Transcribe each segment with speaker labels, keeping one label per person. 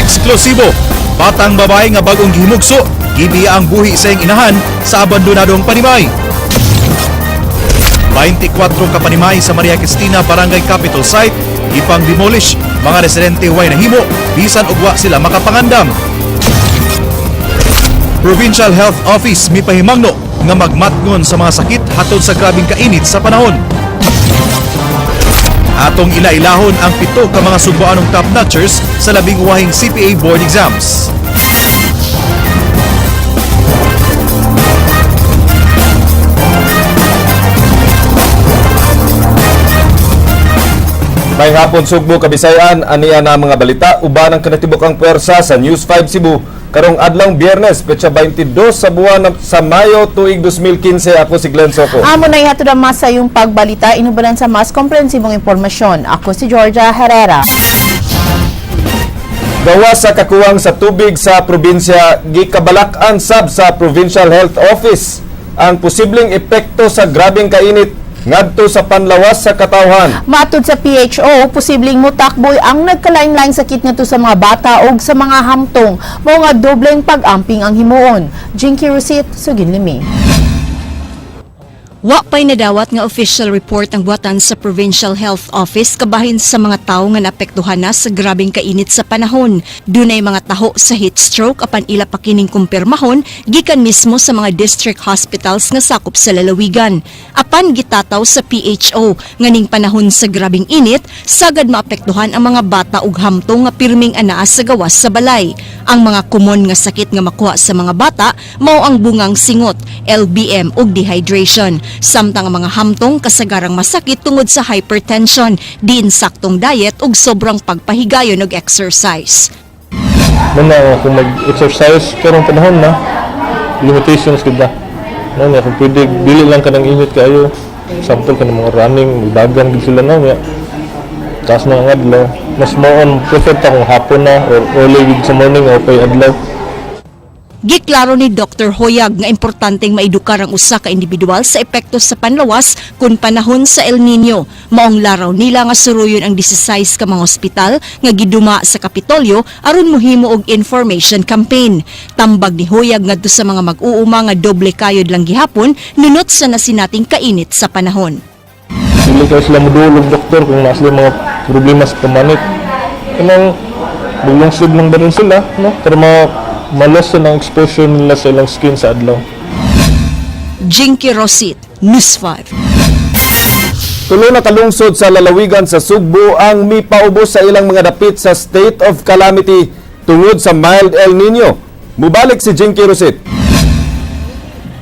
Speaker 1: Eksklusibo, batang babae nga bagong gihimugso, gibiya ang buhi sa iyang inahan sa abandonadong panimay. 24 ka panimay sa Maria Cristina Barangay Capitol Site, ipang demolish, mga residente way nahimo, bisan og wa sila makapangandam. Provincial Health Office mipahimangno nga magmatngon sa mga sakit hatod sa grabeng kainit sa panahon. Atong ila-ilahon ang pito ka mga Sugboanong top notchers sa labing uwahing CPA board exams.
Speaker 2: May hapon, Sugbo, Kabisayan, aniya na mga balita uban ang kinatibuk-ang puwersa sa News 5 Cebu karong adlawng Biyernes, petsa 22 sa buwan sa Mayo, tuig 2015. Ako si Glenn Soco.
Speaker 3: Amo na ihatod ang mas sa iyong pagbalita, inubalan sa mas komprehensibong impormasyon. Ako si Georgia Herrera.
Speaker 2: Gawa sa kakuwang sa tubig sa probinsya, gikabalak-an sab sa Provincial Health Office ang posibleng epekto sa grabeng kainit ngadto sa panlawas sa katawhan.
Speaker 3: Matud sa PHO, posibleng mutakboy ang nagkalain-laing sakit ngadto sa mga bata ug sa mga hamtong. Mao nga dobleng pag-amping ang himuon. Jinky Rosit, sugin limi.
Speaker 4: Wa pa'y nadawat nga official report ang buhatan sa Provincial Health Office kabahin sa mga tawo nga naapektuhan na sa grabeng kainit sa panahon. Dunay mga taho sa heat stroke, apan ila pa kining kumpirmahon gikan mismo sa mga district hospitals nga sakop sa lalawigan. Apan gitataw sa PHO nga ning panahon sa grabeng init, sagad maapektuhan ang mga bata ug hamtong nga pirming anaa sa gawas sa balay. Ang mga komon nga sakit nga makuha sa mga bata mao ang bungang singot, LBM ug dehydration. Samtang ang mga hamtong kasagarang masakit tungod sa hypertension, di insaktong diet ug sobrang pagpahigayon og exercise.
Speaker 5: Muna kung mag-exercise karong panahon na limitations gud na no niya, kung pwede dili lang ka ng init kayo. Example ka ng mga running, magdagan gud sila, no niya, taas na ang adlaw. Mas more on prefer ta kung hapon na or early gud sa morning o pay adlaw.
Speaker 4: Giklaro ni Dr. Hoyag nga importanteng maedukar ang usa ka individual sa epekto sa panlawas kun panahon sa El Nino. Maong laraw nila nga suruyon ang 16 ka mga ospital nga giduma sa Kapitolyo aron mohimo og information campaign. Tambag ni Hoyag ngadto sa mga mag-uuma nga doble kayod lang gihapon nunot sa nasinating kainit sa panahon.
Speaker 5: Dili kayo sila moduol og doktor kung naa sila mga problema sa pamanit. Kanang long sleeve lang ba rin sila, no, para ma-lessen ang exposure nila sa ilang skin sa adlaw.
Speaker 4: Jinky Rosit, News 5.
Speaker 2: Tulo na kalungsod sa lalawigan sa Sugbo ang mipaubos sa ilang mga dapit sa state of calamity tungod sa mild El Nino. Mubalik si Jinky Rosit.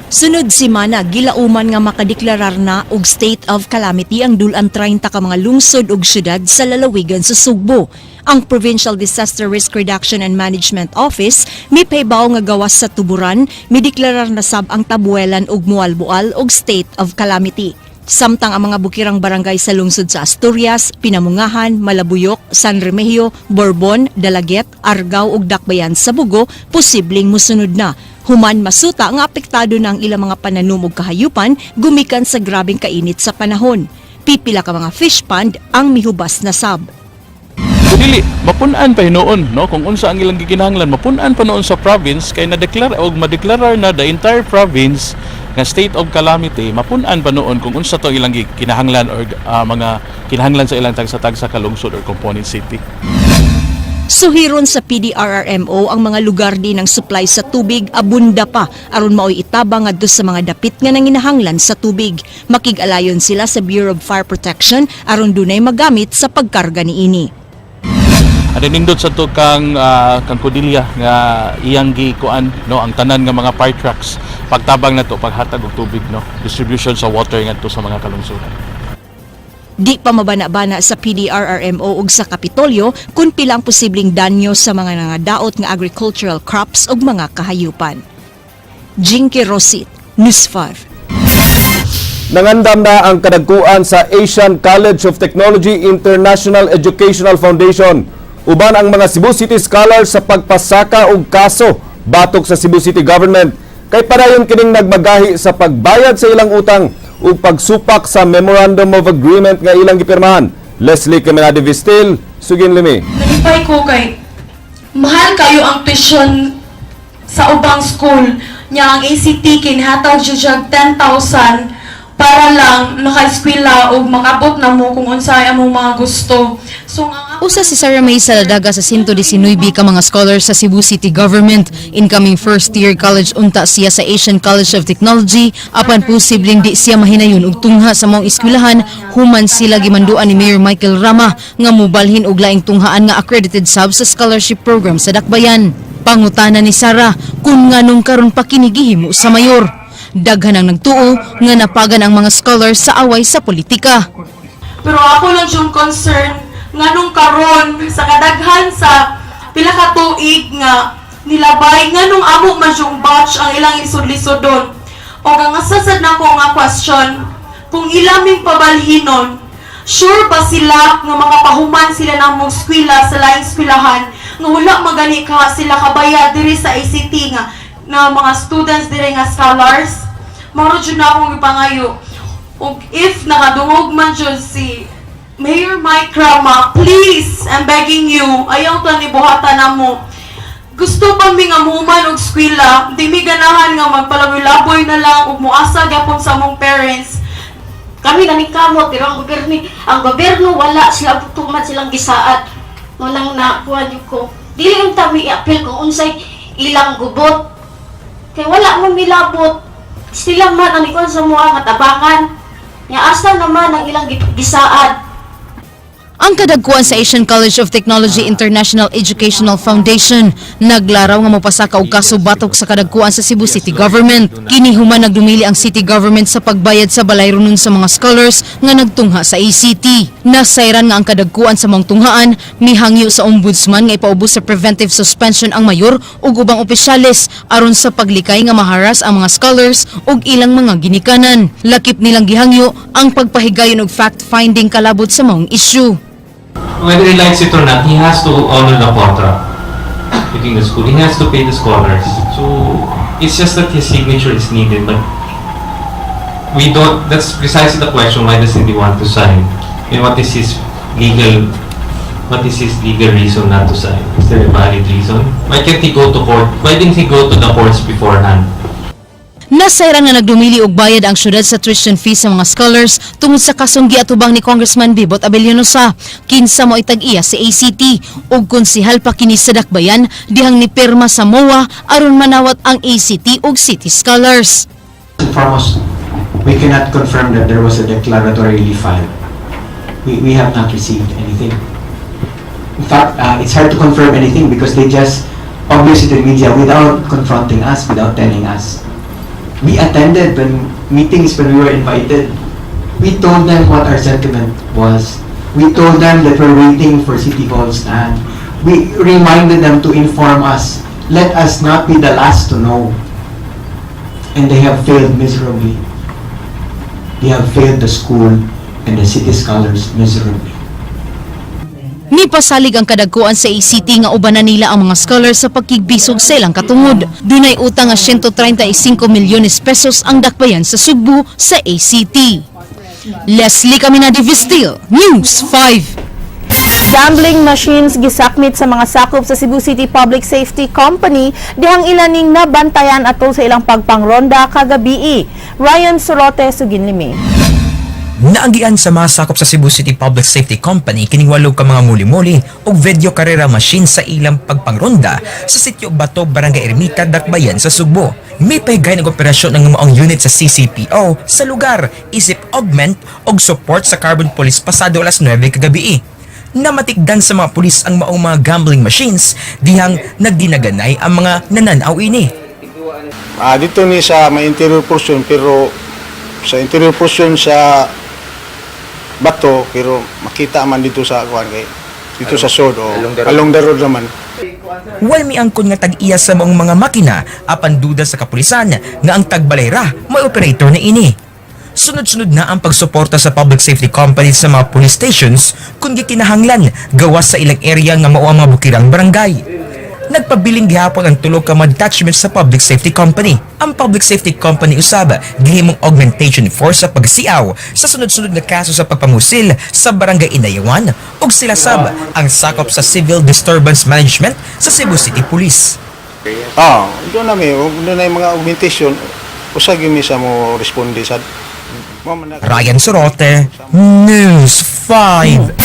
Speaker 4: Sunod semana, gilauman nga makadeklarar na og state of calamity ang dul-an 30 ka mga lungsod ug syudad sa lalawigan sa Sugbo. Ang Provincial Disaster Risk Reduction and Management Office mipahibaw nga gawas sa Tuburan, mideklarar na sab ang Tabuelan ug Moalboal og state of calamity. Samtang ang mga bukirang barangay sa lungsod sa Asturias, Pinamungahan, Malabuyok, San Remigio, Borbon, Dalaguete, Argao ug Dakbayan sa Bogo posibleng musunod na human masuta nga apektado na ang ilang mga pananom ug kahayupan gumikan sa grabeng kainit sa panahon. Pipila ka mga fish pond ang mihubas na sab.
Speaker 6: Kung dili, mapun-an pa hinuon, no? Kung unsa ang ilang gikinahanglan, mapun-an pa noon sa province kay na-declare og madeklarar na the entire province nga state of calamity, mapun-an pa noon kung unsa to ilang gikinahanglan or mga kinahanglan sa ilang tagsa-tagsa ka lungsod or component city.
Speaker 4: Suhiron sa PDRRMO ang mga lugar din ng supply sa tubig abunda pa aron maoy itabang ngadto sa mga dapit nga nanginahanglan sa tubig. Makig-alayon sila sa Bureau of Fire Protection aron dunay magamit sa pagkarga niini.
Speaker 6: Ano, nindot sa to kang Codilla nga iyang gikuan, no, ang tanan nga mga fire trucks pagtabang na to, paghatag og tubig, no, distribution sa water ngadto sa mga kalungsuran.
Speaker 4: Di pa mabana-bana sa PDRRMO ug sa Kapitolyo kung pila ang posibleng danyo sa mga nangadaot nga agricultural crops ug mga kahayupan. Jinky Rosit, News 5.
Speaker 2: Nangandam na ang kadagkuan sa Asian College of Technology International Educational Foundation uban ang mga Cebu City Scholars sa pagpasaka og kaso batok sa Cebu City Government kay padayon kining nagmagahi sa pagbayad sa ilang utang ug pagsupak sa Memorandum of Agreement nga ilang gipirmahan. Leslie Caminade Vistil, sugin limi.
Speaker 7: Nalipay ko kay Mahal kayo ang tuition sa ubang school nya, ang ACT kinhatag jud siya 10,000 para lang maka-eskwela o makabot na mo kung unsay among mga gusto. So ang
Speaker 8: Usa si Sarah May Saladaga sa 119 ka mga scholars sa Cebu City Government. Incoming first year college unta siya sa Asian College of Technology, apan posibleng di siya mahinayon og tungha sa maong eskwelahan human sila gimanduan ni Mayor Michael Rama nga mubalhin og laing tunghaan nga accredited sub sa scholarship program sa Dakbayan. Pangutana ni Sarah kung nganong karon pa kini gihimo sa mayor. Daghan ang nagtuo nga napagan ang mga scholars sa away sa politika.
Speaker 7: Pero ako lang yung concern nganong karon sa kadaghan sa pila ka tuig nga nilabay, nganong amo man yung batch ang ilang isod-lisodon. O ang asasad na ko nga question, kung ilaming pabalhinon, sure ba sila nga makapahuman sila ng mong eskwela sa laing eskwelahan nga wala magani ka sila kabayad diri sa ACT nga na mga students diri nga scholars? Mao jud na akong ipangayo. Ug if nakadungog man jud si Mayor Mike Rama, please, I'm begging you, ayaw ta ni buhatan na mo. Gusto pa mi nga muhuman og eskwela, di mi ganahan nga magpalaboy-laboy na lang ug muasa gyapon sa among parents.
Speaker 9: Kami naningkamot, pero ang gobyerno wala sila tuman silang gisaad. Walang nakuha niyo ko. Dili unta mi i-appeal kung unsay ilang gubot. Kay wala man milabot. Sila man ang ikuan sa mua nga tabangan. Nya asa naman ang ilang gisaad.
Speaker 8: Ang kadagkuan sa Asian College of Technology International Educational Foundation naglaraw nga mopasaka og kaso batok sa kadagkuan sa Cebu City Government. Kini human nagdumili ang city government sa pagbayad sa balayronon sa mga scholars nga nagtungha sa ACT. Nasayran nga ang kadagkuan sa maong tunghaan mihangyo sa ombudsman nga ipaubos sa preventive suspension ang mayor ug ubang opisyales aron sa paglikay nga maharas ang mga scholars ug ilang mga ginikanan. Lakip nilang gihangyo ang pagpahigayon og fact-finding kalabot sa maong issue.
Speaker 10: Whether he likes it or not, he has to honor the contract between the school. He has to pay the scholars. So it's just that his signature is needed, but we don't. That's precisely the question. Why doesn't he want to sign? And what is his legal reason not to sign? Is there a valid reason? Why can't he go to court? Why didn't he go to the courts beforehand?
Speaker 8: Nasayran nga nagdumili og bayad ang syudad sa tuition fee sa mga scholars tungod sa kasong giatubang ni Congressman Bibot Abellanosa. Kinsa mo itag-iya si ACT ug konsihal pa kini sa Dakbayan dihang ni pirma sa MOA aron manawat ang ACT ug City Scholars.
Speaker 11: And foremost, we cannot confirm that there was a declaratory relief filed. We have not received anything. In fact, it's hard to confirm anything because they just published it in media without confronting us, without telling us. We attended when meetings when we were invited. We told them what our sentiment was. We told them that we're waiting for City Hall's stand. We reminded them to inform us. Let us not be the last to know. And they have failed miserably. They have failed the school and the city scholars miserably.
Speaker 8: Nipasalig ang kadagkuan sa ACT nga ubanan nila ang mga scholars sa pagkigbisog sa ilang katungod. Dunay utang nga 135 milyones pesos ang Dakbayan sa Sugbo sa ACT. Leslie Caminadi Vistil, News 5.
Speaker 3: Gambling machines gisakmit sa mga sakop sa Cebu City Public Safety Company dihang ilaning nabantayan atol sa ilang pagpangronda kagabii. Ryan Sorote, Suginlimi.
Speaker 12: Naagian sa mga sakop sa Cebu City Public Safety Company kining walo ka mga muli-muli og video karera machine sa ilang pagpangronda sa Sitio Bato, Barangay Ermita, Dakbayan sa Sugbo. May pahigayon og operasyon ng maong unit sa CCPO sa lugar isip augment og support sa Carbon Police pasado alas 9 kagabi. Namatikdan sa mga pulis ang maong mga gambling machines dihang nagdinaganay ang mga nananaw ini.
Speaker 13: Dito ni sa may interior portion, pero sa interior portion sa bato, pero makita man dito sa kuan kay dito sa sod o along the road naman.
Speaker 12: Way miangkon nga tag-iya sa maong mga makina, apan duda sa kapulisan nga ang tagbalayra may operator na ini. Sunod-sunod na ang pagsuporta sa public safety company sa mga police stations kung gikinahanglan gawas sa ilang area nga mao ang mga bukirang barangay. Nagpabiling gihapon ang tulo ka mga detachment sa Public Safety Company. Ang Public Safety Company usab gihimong augmentation force sa pagsiaw sa sunod-sunod nga kaso sa pagpamusil sa Barangay Inayawan ug sila sab ang sakop sa Civil Disturbance Management sa Cebu City Police.
Speaker 13: Ah, doon na mi, doon na yung mga augmentation, usa gyud mi sa mo responde sa Mao man na-
Speaker 12: Ryan Sorote, News 5.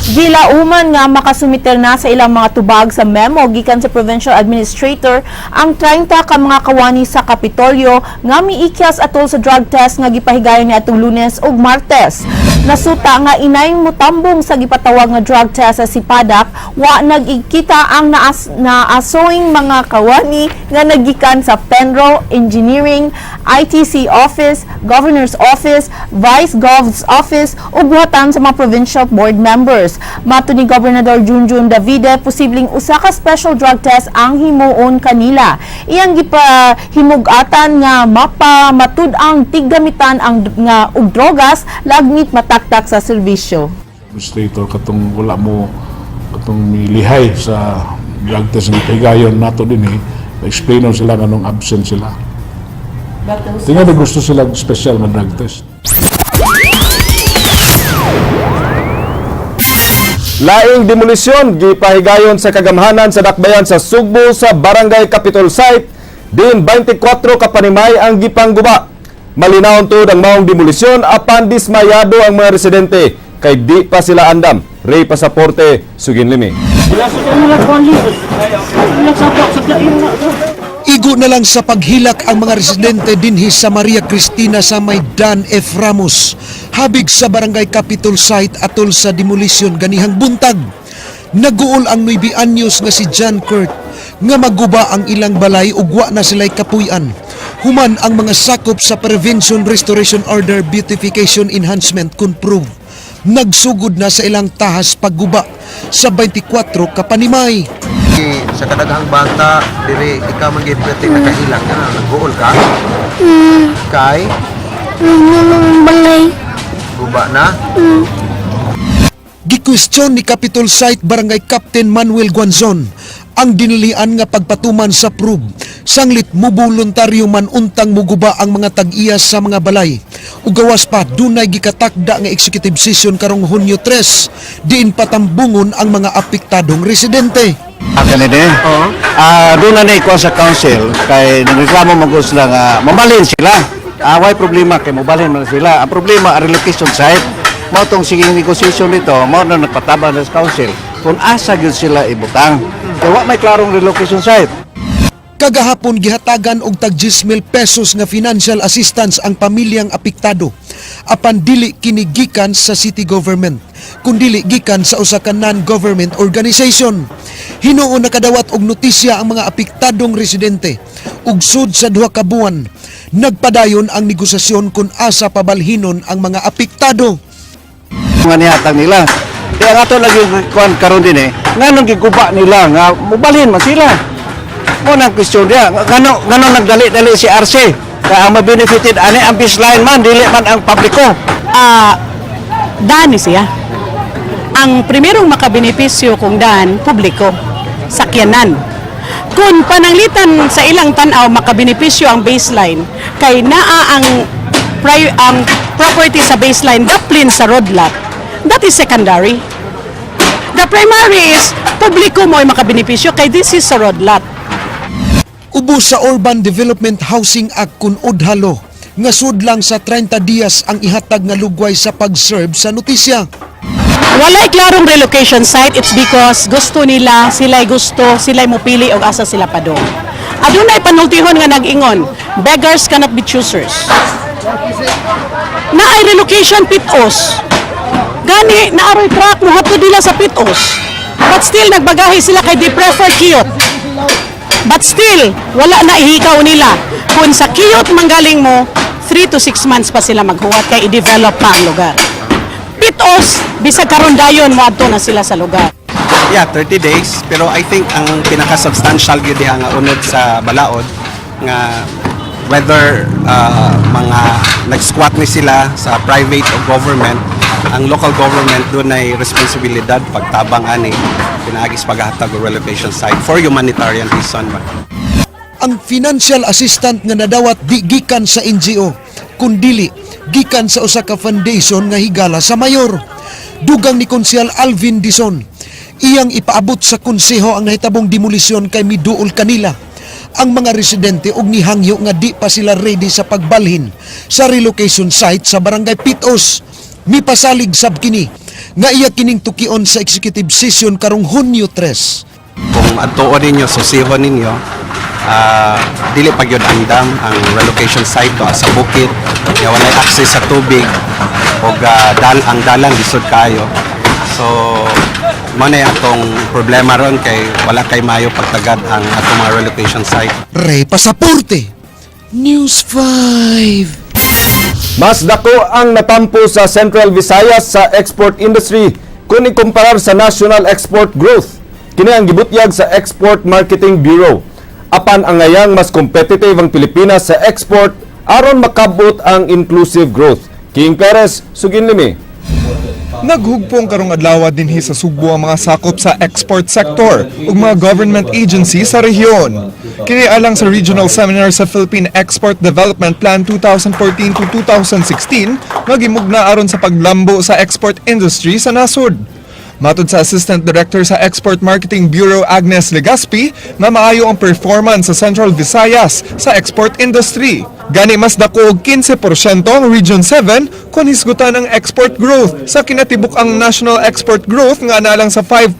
Speaker 3: Gilauman nga makasumiter na sa ilang mga tubag sa memo gikan sa Provincial Administrator ang 30 ka mga kawani sa Kapitolyo nga miikyas atol sa drug test nga gipahigayon ni atong Lunes ug Martes. Nasuta nga inay mutambong sa gipatawag nga drug test sa Sipadak, wa nagikita ang naasoing mga kawani nga nagikan sa Penro Engineering, ITC Office, Governor's Office, Vice Gov's Office ug buhatan sa mga provincial board members. Mato ni Gobernador Junjun Davide, posibleng usa ka special drug test ang himuon kanila. Iyang gipahimug-atan nga mapamatud ang tiggamitan ang nga og drogas lagnit mataktak sa serbisyo.
Speaker 14: Administrator katong wala mo katong milihay sa drug test ng higayon nato din eh, explain sila nganong absent sila. Tingnan na gusto sila og special nga drug test.
Speaker 2: Laing demolisyon gipahigayon sa kagamhanan sa dakbayan sa Sugbo sa Barangay Capitol Site din 24 ka panimay ang gipangguba. Malinawon tuod ang maong demolisyon apan dismayado ang mga residente kay di pa sila andam. Ray Pasaporte, Suginlimi.
Speaker 15: Igo na lang sa paghilak ang mga residente dinhi sa Maria Cristina sa may Dan F. Ramos. Habig sa Barangay Capitol Site atol sa demolition ganihang buntag. Naguol ang 9 anyos nga si John Kurt nga maguba ang ilang balay ug wa na sila'y kapuy-an. Human ang mga sakop sa Prevention Restoration Order Beautification Enhancement kun prove. Nagsugod na sa ilang tahas pagguba sa 24 ka panimay.
Speaker 16: Sa kadaghang bata diri ikaw man gyud pwede nakailang ka nagguol ka kay
Speaker 9: Balay.
Speaker 16: Guba na.
Speaker 15: Gikwestiyon ni Capitol Site Barangay Captain Manuel Guanzon ang dinilian nga pagpatuman sa probe. Sanglit muboluntaryo man untang muguba ang mga tag-iya sa mga balay. Ug gawas pa dunay gikatakda nga executive session karong Hunyo 3 diin patambungon ang mga apektadong residente.
Speaker 13: Kanina. Ah, doon na na sa council kay nagreklamo man gud sila nga mamalin sila. Ah, way problema kay mobalhin man sila. Ang problema ang relocation site. Mao tong sige negotiation nito, mao na nagpatabang sa council kung asa gyud sila ibutang. Kay wa may klarong relocation site.
Speaker 15: Kagahapon gihatagan og tag 10,000 pesos nga financial assistance ang pamilyang apektado. Apan dili kini gikan sa city government, kundili gikan sa usa ka non-government organization. Hinuon nakadawat og notisya ang mga apektadong residente. Ug sud sa 2 ka buwan, nagpadayon ang negosasyon kung asa pabalhinon ang mga apektado.
Speaker 13: Nga nihatag nila. Kaya nga to lagi kuan karon din eh. Nganong giguba nila nga mobalhin man sila. Mo nang question diya. Ngano nagdali-dali si RC? Kaya ang mabenefited ani ang baseline man dili man ang publiko.
Speaker 17: Ah, dani siya. Ang primerong makabenepisyo kung dan, publiko, sakyanan. Kung pananglitan sa ilang tanaw makabenepisyo ang baseline, kay naa ang property sa baseline daplin sa road lot, that is secondary. The primary is publiko mo ay makabenepisyo kay this is sa road lot.
Speaker 15: Ubos sa Urban Development Housing Act kun udhalo nga sudlang sa 30 dias ang ihatag nga lugway sa pag-serve sa notisya.
Speaker 17: Walay klarong relocation site, it's because gusto nila, sila'y gusto, sila'y mupili og asa sila padong. Adunay panultihon nga nag-ingon, "Beggars cannot be choosers." Naay relocation Pit-os. Gani, naaroy truck, muhatod nila sa Pit-os. But still, nagbagahi sila kay they prefer Kiyot. But still, wala na ihikaw nila. Kung sa Kiyot manggaling mo, 3 to 6 months pa sila maghuwat kay i-develop pa ang lugar. Pit-os, bisag karon dayon moadto na sila sa lugar.
Speaker 16: Yeah, 30 days. Pero I think ang pinaka-substantial gyud diha nga unod sa balaod nga whether mga nag-squat ni sila sa private o government. Ang local government dunay responsibilidad pagtabang ani pinaagi sa paghatag og relocation site for humanitarian reason ba.
Speaker 15: Ang financial assistant nga nadawat di gikan sa NGO, kundili gikan sa usa ka foundation nga higala sa mayor. Dugang ni Konsehal Alvin Dizon, iyang ipaabot sa konseho ang nahitabong demolisyon kay miduol kanila ang mga residente og nihangyo nga di pa sila ready sa pagbalhin sa relocation site sa Barangay Pitos. Mipasalig sab kini nga iya kining tukion sa executive session karong Hunyo 3.
Speaker 16: Kung adtuon ninyo, susihon ninyo, dili pa gyud andam ang relocation site to sa bukid, kaya walay access sa tubig ug ang dalan lisod kayo. So mao na atong problema ron kay wala kay mayo pagtagad ang atong mga relocation site.
Speaker 15: Ray Pasaporte, News 5.
Speaker 2: Mas dako ang natampo sa Central Visayas sa export industry kung ikumparar sa national export growth. Kini ang gibutyag sa Export Marketing Bureau. Apan angayang mas competitive ang Pilipinas sa export aron makabot ang inclusive growth. King Perez, suginlimi.
Speaker 18: Naghugpong karong adlaw dinhi sa Sugbo ang mga sakop sa export sector ug mga government agency sa rehiyon. Kini alang sa regional seminar sa Philippine Export Development Plan 2014 to 2016 nga gimugna aron sa paglambo sa export industry sa nasod. Matod sa Assistant Director sa Export Marketing Bureau Agnes Legaspi nga maayo ang performance sa Central Visayas sa export industry. Gani mas dako og 15% ang Region 7 kung hisgutan ang export growth sa kinatibuk ang national export growth nga analang sa 5%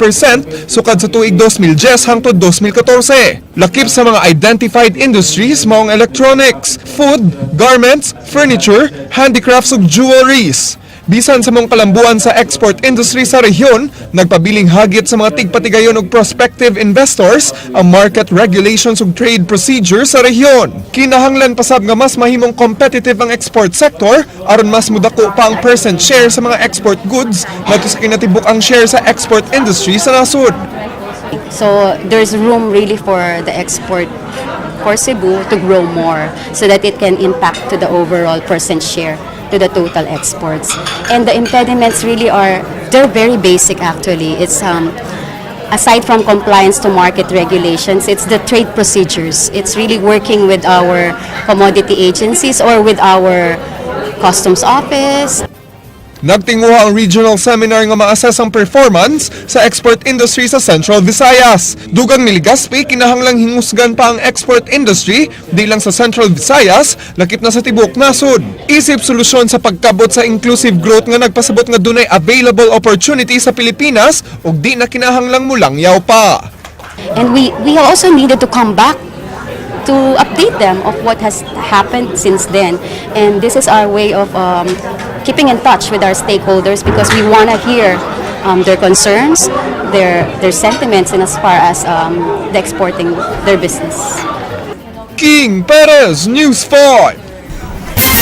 Speaker 18: sukad sa tuig 2010 hangtod 2014. Lakip sa mga identified industries mao ang electronics, food, garments, furniture, handicrafts ug jewelries. Bisan sa mga kalambuan sa export industry sa rehiyon, nagpabiling hagit sa mga tigpatigayon og prospective investors ang market regulations ug trade procedures sa rehiyon. Kinahanglan pasab nga mas mahimong competitive ang export sector aron mas mudako pa ang percent share sa mga export goods ngadto sa kinatibuk ang share sa export industry sa nasod.
Speaker 19: So there's room really for the export for Cebu to grow more so that it can impact to the overall percent share to the total exports. And the impediments really are, they're very basic actually. It's aside from compliance to market regulations, it's the trade procedures. It's really working with our commodity agencies or with our customs office.
Speaker 18: Nagtinguha ang regional seminar nga ma-assess ang performance sa export industry sa Central Visayas. Dugang ni Legaspi, kinahanglang hingusgan pa ang export industry di lang sa Central Visayas, lakip na sa tibok nasod. Isip solusyon sa pagkabot sa inclusive growth nga nagpasabot nga dunay available opportunity sa Pilipinas ug di na kinahanglang mulangyaw pa.
Speaker 19: And we also needed to come back to update them of what has happened since then. And this is our way of keeping in touch with our stakeholders because we want to hear their concerns, their sentiments in as far as the exporting their business.
Speaker 18: King Perez, News 5.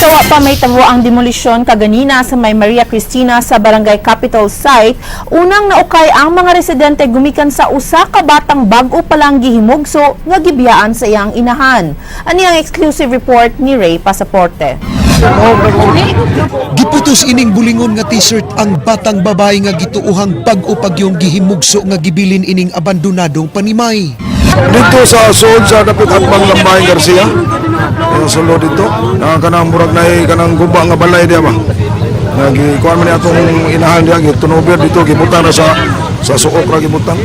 Speaker 3: Sa wa pa mahitabo ang demolisyon kaganina sa may Maria Cristina sa Barangay Capitol Site, unang naukay ang mga residente gumikan sa usa ka batang bag-o pa lang gihimugso nga gibiyaan sa iyang inahan. Ani ang exclusive report ni Ray Pasaporte.
Speaker 15: Giputos ining bulingon nga t-shirt ang batang babae nga gituohang bag-o pagyong gihimugso nga gibilin ining abandonadong panimay.
Speaker 14: Dito sa sulod sa dapit Atbang Lambahin Garcia. Yung sulod dito, na kanang murag na kanang guba nga balay diya ba. Nagi kuan man ni atong inahan diya gitunobir dito, gibutang na sa suok ra gibutang.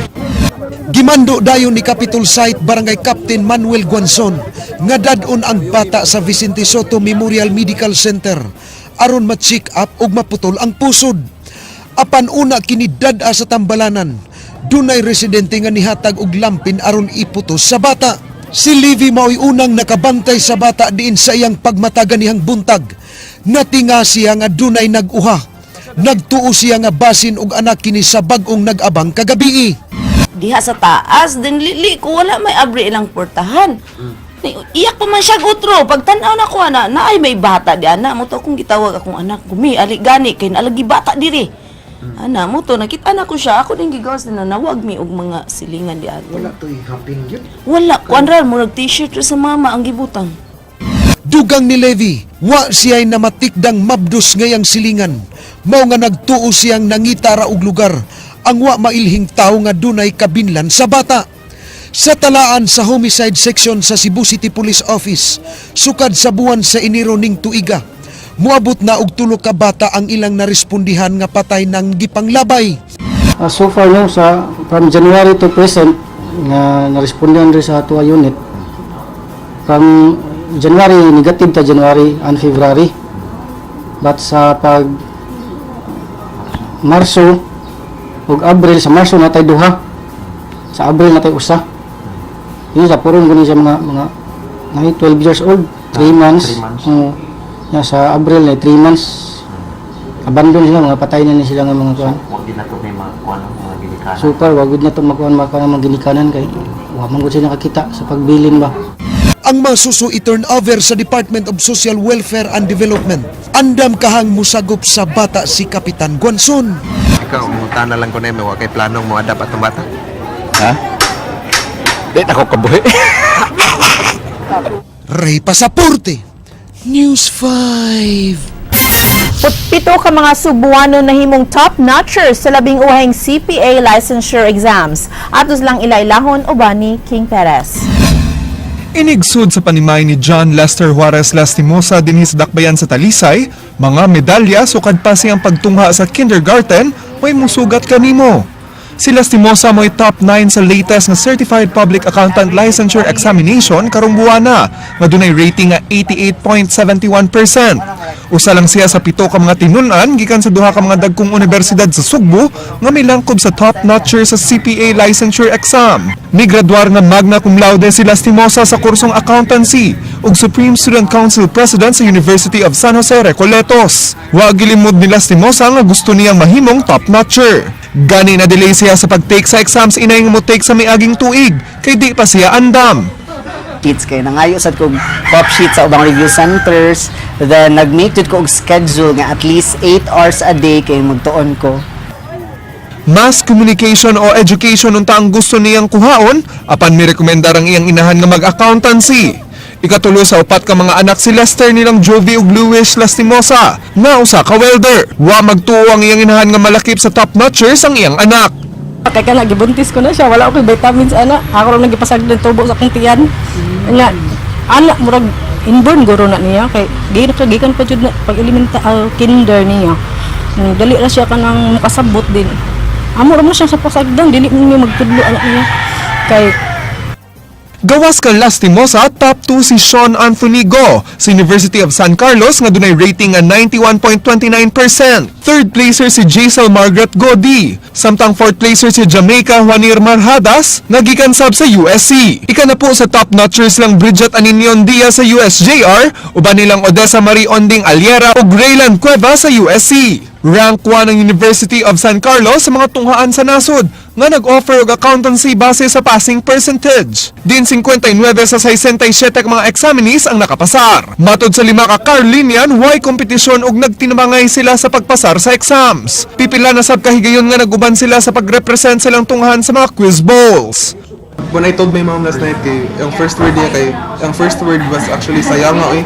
Speaker 15: Gimando dayon ni Capitol Site Barangay Captain Manuel Guanzon nga dad-on ang bata sa Vicente Soto Memorial Medical Center aron ma-check up ug maputol ang pusod. Apan una kini dad-a sa tambalanan, dunay residente nga nihatag og lampin aron iputos sa bata. Si Levi mao'y unang nakabantay sa bata diin sa iyang pagmata ganihang buntag. Natinga siya nga dunay nag-uha. Nagtuo siya nga basin og anak kini sa bag-ong nag-abang kagabii.
Speaker 20: Diha sa taas din lili ko, wala may abri ilang portahan. Iyak pa man siya gutro pagtan-aw na ko ana na ay may bata di ana mo to akong gitawag akong anak gumi ali gani kay nalagi bata diri ana mo to. Nakita na ko siya, ako din gigawas din na nawag mi og mga silingan di ato.
Speaker 16: Wala to'y hapin yun.
Speaker 20: Wala kuan ra, murag t-shirt ra sa mama ang gibutang.
Speaker 15: Dugang ni Levi, wa siya'y namatikdang mabdos ngayang silingan. Mao nga nagtuo siyang nangita ra og lugar ang wa mailhing tawo nga dunay kabinlan sa bata. Sa talaan sa Homicide Section sa Cebu City Police Office, sukad sa buwan sa Enero ning tuiga, muabot na og 3 ka bata ang ilang narespondihan nga patay ng gipanglabay.
Speaker 11: So far, no, sa from January to present nga narespondihan rin sa ato unit, from January negative ta, January and February, but sa pag Marso ug Abril, sa Marso natay duha, sa Abril natay usa. Yun sa puron guni sa mga nay 12 years old, 3 months.
Speaker 16: 3 months.
Speaker 11: Oo. Ya, sa Abril na 3 months, abandon sila, mga patay na ni sila nga mga kuan.
Speaker 16: Wa gid na to may mga kuan, mga ginikanan.
Speaker 11: So far, wag na to makuan makuan mga ginikanan kay wa man gud sila nakakita sa pagbilin ba.
Speaker 15: Ang mga suso i-turn over sa Department of Social Welfare and Development. Andam kahang musagop sa bata si Kapitan Guanzon.
Speaker 16: Ikaw, mangutana lang ko na, wa kay planong mo adapt atong bata?
Speaker 2: Ha? Di na ako kabuhi.
Speaker 15: Ray Pasaporte, News 5.
Speaker 3: 7 ka mga Subuano nahimong top notchers sa 11 CPA licensure exams. Atos lang ilailahon uban ni King Perez.
Speaker 18: Inigsud sa panimay ni John Lester Juarez Lastimosa dinhi sa Dakbayan sa Talisay, mga medalya sukad pa siyang pagtungha sa kindergarten, may musugat kanimo. Si Lastimosa mo'y top 9 sa latest nga Certified Public Accountant Licensure Examination karong buwana, nga dunay rating nga 88.71%. Usa lang siya sa 7 ka mga tinun-an gikan sa duha ka mga dagkong unibersidad sa Sugbo nga milangkob sa top notcher sa CPA licensure exam. Migraduar nga magna cum laude si Lastimosa sa kursong accountancy ug Supreme Student Council President sa University of San Jose Recoletos. Wa gilimod ni Lastimosa nga gusto niyang mahimong top notcher. Gani na delay siya sa pag-take sa exams inay nga mo-take sa miaging tuig kay di pa siya andam.
Speaker 21: Sheets kay nangayo sad kog pop sheet sa ubang review centers, then nag-make jud ko og schedule nga at least 8 hours a day kay magtuon ko.
Speaker 18: Mass communication o education unta ang gusto niyang kuhaon apan mirekomendar ang iyang inahan nga mag-accountancy. Ikatulo sa upat ka mga anak si Lester nilang Jovi ug Luis Lastimosa nga usa ka welder. Wa magtuo ang iyang inahan nga malakip sa top notchers ang iyang anak.
Speaker 22: Kay kana gibuntis ko na siya, wala ko vitamins ana. Ako ra nagipasagdan tubo sa akong tiyan. Nga ana murag inborn guro na niya kay gikan gikan pa jud na pag elementa kinder niya. Dali ra siya kanang makasabot din. Amo ra mo siya sa pasagdan, dili mo niya magtudlo anak niya. Kay
Speaker 18: Gawas ka Lastimosa, top 2 si Sean Anthony Go sa University of San Carlos nga dunay rating nga 91.29%. Third placer si Jaisel Margaret Godi. Samtang fourth placer si Jamaica Juanir Marhadas nga gikan sab sa USC. Ika na po sa top notchers lang Bridget Aninion Diaz sa USJR, uban nilang Odessa Marie Onding Aliera ug Raylan Cueva sa USC. Rank 1 ang University of San Carlos sa mga tunghaan sa nasod nga nag-offer og accountancy base sa passing percentage. Din 59 sa 67 ka mga examinees ang nakapasar. Matod sa lima ka Carlinian, way kompetisyon og nagtinabangay sila sa pagpasar sa exams. Pipila na sab kahigayon nga naguban sila sa pagrepresent sa ilang tunghaan sa mga quiz bowls.
Speaker 23: When I told my mom last night kay ang first word niya kay ang first word was actually sayang nga eh.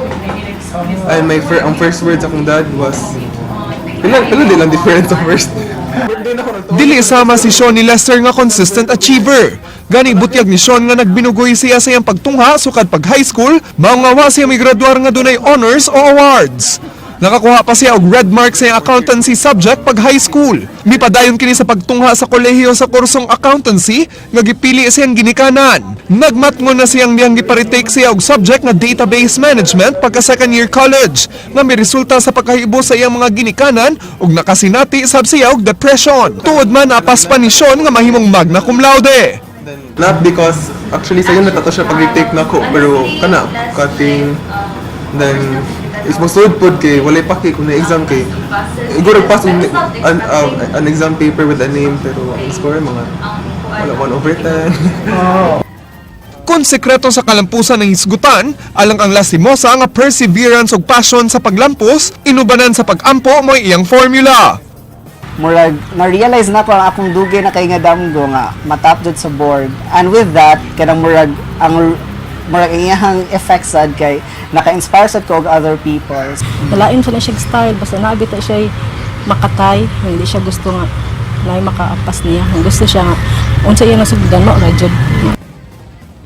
Speaker 23: And ang first word sa akong dad was pila pila di lang difference sa first.
Speaker 18: Dili sama si Sean ni Lester nga consistent achiever. Gani butyag ni Sean nga nagbinugoy siya sa iyang pagtungha sukad pag high school, mao nga wa siya migraduar nga dunay honors o awards. Nakakuha pa siya og red mark sa iyang accountancy subject pag high school. Mipadayon kini sa pagtungha sa kolehiyo sa kursong accountancy nga gipili siyang ginikanan. Nagmatngon na siyang niyang gipa-retake siya og subject nga database management pagka second year college nga miresulta sa pagkahibo sa iyang mga ginikanan ug nakasinati sab siya og depression. Tuod man napas pa ni Sean nga mahimong magna cum laude.
Speaker 23: Not because actually sayon na to siya pag retake nako, pero kana cutting, then is mosud pod kay walay paki kung na exam kay siguro pass an exam paper with a name, pero ang score mga wala 1 over 10.
Speaker 18: Kung sekreto sa kalampusan ng hisgutan, alang kang Lastimosa nga perseverance ug passion sa paglampos, inubanan sa pag-ampo mo'y iyang formula.
Speaker 21: Murag na-realize na ko ang akong dugay na kay nga damgo nga matap jud sa board, and with that kanang murag ang iyahang effect sad kay naka-inspire sad ko og other people.
Speaker 22: Lain sa na siya style, basta naabit na siya. Makatay, hindi siya gusto nga naay makaapas niya. Ang gusto siya nga unsa iya nasugdan mo ra jud.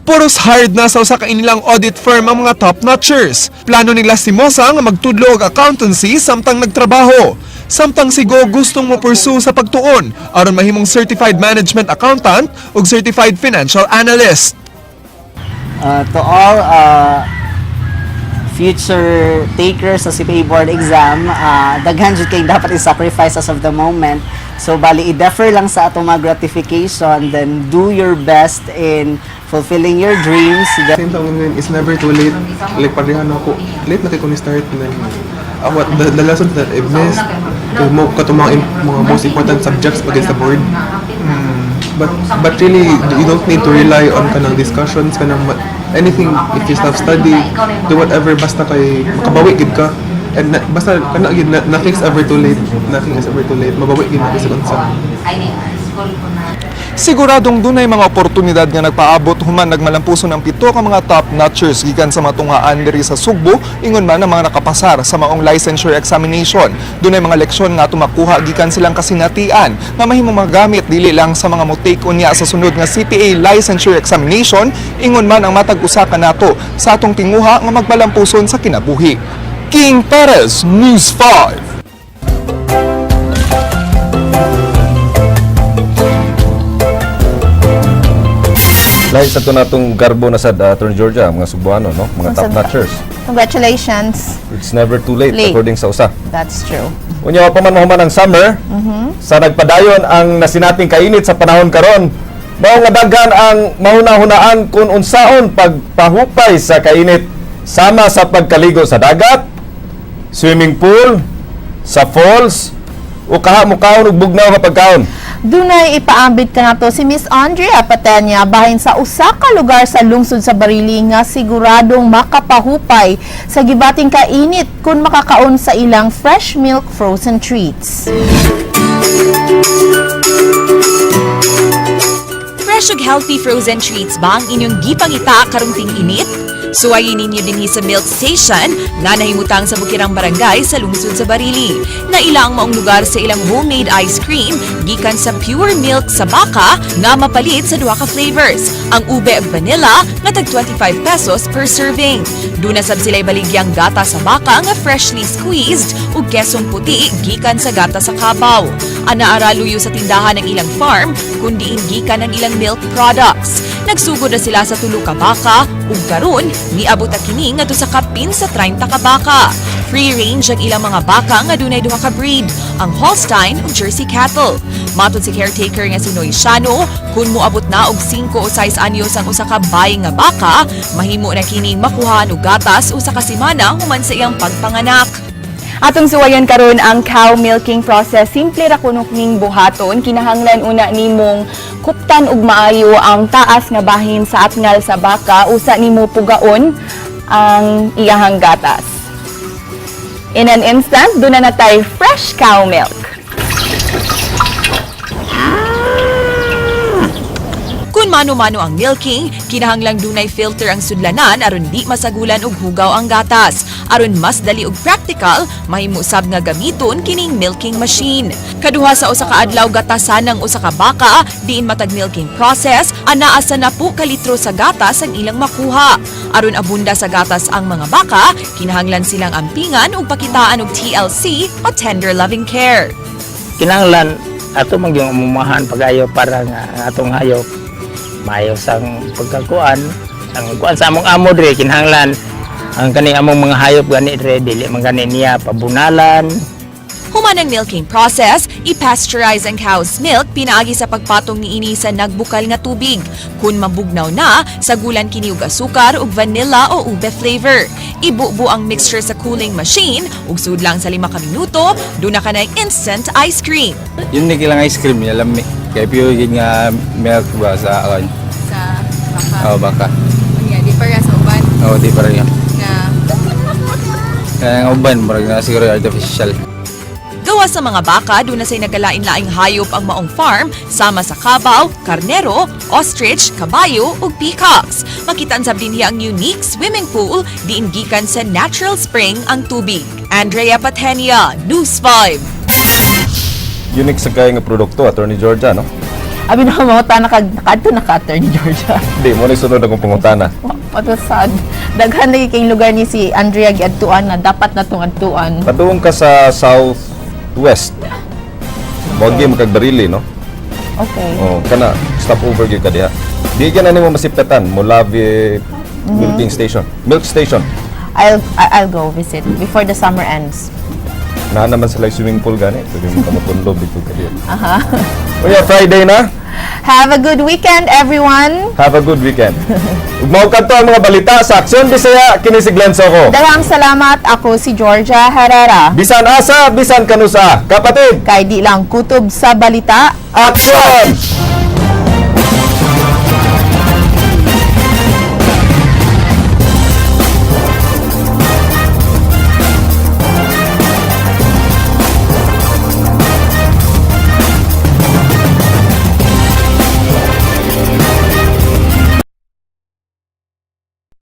Speaker 18: Puros hired na sa usa ka inilang audit firm ang mga top-notchers. Plano nila si Mosa nga magtudlo og accountancy samtang nagtrabaho. Samtang si Go gustong mo pursue sa pagtuon aron mahimong certified management accountant ug certified financial analyst.
Speaker 21: To all future takers sa CPA board exam, daghan jud kay dapat i-sacrifice as of the moment. So bali i-defer lang sa atong mga gratification, then do your best in fulfilling your dreams.
Speaker 23: Same time ngayon, it's never too late. Like pareha na ako, late na kay ko ni start and then what the lessons that I've missed, kay mo katong mga most important subjects against the board. But really you don't need to rely on kanang discussions, kanang anything. If you self study, do whatever, basta kay makabawi gid ka. And na, basta kana gid na, nothing's ever too late. Nothing is ever too late. Mabawi gid na bisag unsa.
Speaker 18: Siguradong dunay mga oportunidad nga nagpaabot human nagmalampuson ang pito ka mga top notchers gikan sa mga tunghaan diri sa Sugbo, ingon man ang mga nakapasar sa maong licensure examination. Dunay mga leksyon nga tumakuha gikan silang kasinatian nga mahimong magamit dili lang sa mga mo-take unya sa sunod nga CPA licensure examination, ingon man ang matag usa kanato sa atong tinguha nga magmalampuson sa kinabuhi. King Perez, News 5.
Speaker 2: Lahi sa to natong garbo na sad, Attorney Georgia, mga Sugbuano, no? Mga top notchers.
Speaker 3: Congratulations.
Speaker 2: It's never too late,
Speaker 3: Late.
Speaker 2: According sa usa.
Speaker 3: That's true.
Speaker 2: Unya wa pa man mahuman ang summer, sa nagpadayon ang nasinating kainit sa panahon karon, mao nga daghan ang mahuna-hunaan kung unsaon pagpahupay sa kainit, sama sa pagkaligo sa dagat, swimming pool, sa falls, o kaha mukaon og bugnaw nga pagkaon.
Speaker 3: Dunay ipaambit kanato si Miss Andrea Patenya bahin sa usa ka lugar sa lungsod sa Barili nga siguradong makapahupay sa gibating kainit kung makakaon sa ilang fresh milk frozen treats.
Speaker 1: Fresh ug healthy frozen treats ba ang inyong gipangita karong ting-init? Suwayin ninyo dinhi sa Milk Station nga nahimutang sa Bukirang Barangay sa lungsod sa Barili. Naila ang maong lugar sa ilang homemade ice cream gikan sa pure milk sa baka nga mapalit sa duha ka flavors, ang ube ug vanilla nga tag 25 pesos per serving. Duna sab sila'y baligyang gata sa baka nga freshly squeezed ug kesong puti gikan sa gata sa kabaw. Anaa ra luyo sa tindahan ng ilang farm kundi gikan ang ilang milk products. Nagsugod na sila sa tulo ka baka ug karon niabot na kini ngadto sa kapin sa 30 ka baka. Free range ang ilang mga baka nga dunay duha ka breed, ang Holstein ug Jersey cattle. Matod si caretaker nga si Noy Shano, kung moabot na og 5 o 6 anyos ang usa ka bayi nga baka, mahimo na kining makuhaan og gatas usa ka semana human sa iyang pagpanganak.
Speaker 5: Atong suwayan karon ang cow milking process. Simple ra kuno ning buhaton. Kinahanglan una nimong kuptan og maayo ang taas nga bahin sa atngal sa baka, usa nimo pugaon ang iyahang gatas. In an instant, duna na tay fresh cow milk.
Speaker 1: Kung mano-mano ang milking, kinahanglang dunay filter ang sudlanan aron di masagulan og hugaw ang gatas. Aron mas dali og practical, mahimo sab nga gamiton kining milking machine. Kaduha sa usa ka adlaw gatasan ang usa ka baka, diin matag milking process, anaa sa 10 ka litro sa gatas ang ilang makuha. Aron abunda sa gatas ang mga baka, kinahanglan silang ampingan ug pakitaan og TLC o tender loving care.
Speaker 6: Kinahanglan ato man gyung umumahan pag-ayo para nga ang atong hayop maayo sang pagkakuan, ang kuan sa among amo dre. Kinahanglan ang kani among mga hayop gani dre dili man gani niya pabunalan.
Speaker 1: Human ang milking process, i-pasteurize ang cow's milk pinaagi sa pagpatong niini sa nagbukal nga tubig. Kung mabugnaw na, sagulan kini og asukar ug vanilla o ube flavor. Ibubo ang mixture sa cooling machine ug sudlang sa 5 ka minuto, duna ka na instant ice cream.
Speaker 24: Yun ni kilang ice cream niya lami. Kaya pure gid nga milk ba sa akan.
Speaker 5: Sa baka.
Speaker 24: Oh, baka.
Speaker 5: Unya, di para sa uban
Speaker 24: Oh, di pareha.
Speaker 5: Nga
Speaker 24: Kaya ang uban murag na siguro artificial.
Speaker 1: Gawa sa mga baka, duna say nagkalain-laing hayop ang maong farm, sama sa kabaw, karnero, ostrich, kabayo ug peacocks. Makitaan sab dinhi ang unique swimming pool, diin gikan sa natural spring ang tubig. Andrea Patenia, News 5.
Speaker 2: Unique sa kay nga produkto, Attorney Georgia, no?
Speaker 3: Abi na mangutana kag nakaadto na ka, Attorney Georgia?
Speaker 2: Hindi mo na sunod akong pangutana.
Speaker 3: Patusad. Daghan lagi kay lugar ni si Andrea giadtuan na dapat na tong adtuan.
Speaker 2: Padung ka sa southwest. Mao gyud mo kag Barili, no?
Speaker 3: Okay.
Speaker 2: Oh, kana stop over gyud ka diha. Di ka na nimo masiptatan Molave Milking Station. Milk Station.
Speaker 3: I'll go visit before the summer ends.
Speaker 2: Naa naman sila swimming pool gani. Pwede mo kamutunlob dito ka diha.
Speaker 3: Aha.
Speaker 2: Unya, Friday na.
Speaker 3: Have a good weekend, everyone.
Speaker 2: Have a good weekend. Ug mao kadto ang mga balita sa Aksyon Bisaya, kini si Glenn Soco.
Speaker 3: Daghang salamat. Ako si Georgia Herrera.
Speaker 2: Bisan asa, bisan kanusa. Kapatid,
Speaker 3: Kay di lang kutob sa balita.
Speaker 2: Aksyon!